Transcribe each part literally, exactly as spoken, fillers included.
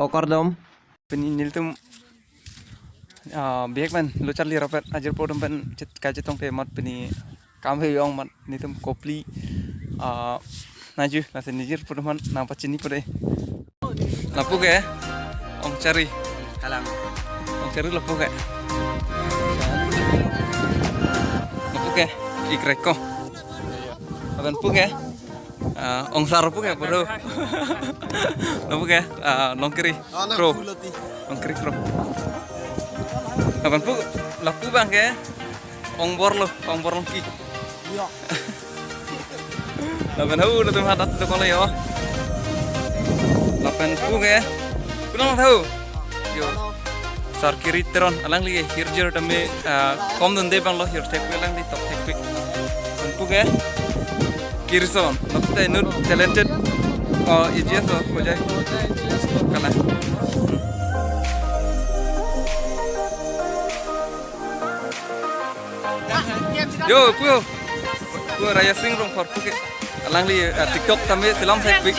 Kardom. Pini nelitum, ah, bihek pen lo charli rapet ajirpo atum pen chet-, kachetongte amat pini kam he yong amat nelitum kopli, ah, naju lasi nejirpo atum aphan nangpachini pore. Lapu ke ong chari. Kalang. Ong chari lapu ke. Lapu ke ikrek ko. Lapen pu ke, ah, ong sar pu ke, bro. Lapu ke, ah, Longkiri. Pro. Longkiri Pro. Lapen pu, lapu abang ke ong bor lo, ong bor Longki. Iya. Lapen ho, latum hadat dokon lo yo. Lapen pu ke, kunang tahu. Yo. Sar Kiri Teron, alangli hirjir tame, ah, kom dunde abang lo hir thekpe alangli top thekpe. Lapen pu ke, Kirson, lapu ta inut talented, oh, E G S lo, Hojai. Kalang. Yo, pu. Pu Raya Sing Rongphar pu ke. Alangli, ah, TikTok tame selam thekpik.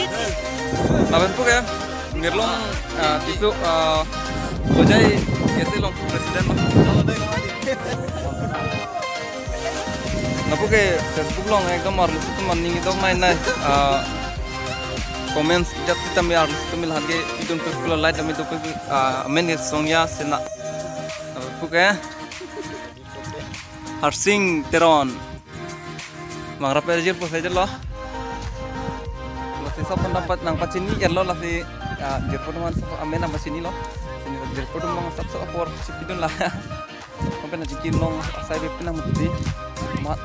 Lapen pu ke Mirlong, ah, Tisso, ah, Hojai K S A along president lo. Lapu ke Facebook along ekdom arloso atum aning dok nai nai. Ah, comments jat tame arloso atum lahan ke idun Facebook along like tame dopik, ah, amen ke Songya Sena. Lapu ke Harsing Teron. Mangrap ajirpo saja lo. Lasi sop pendapat nangpachini ya lo lasi, ah, jirpo teman sop amen nangpachini lo. Sini jirpo teman sop sop apor chipidun la. Sampai nanti kinong asai bep nang mesti. Mat.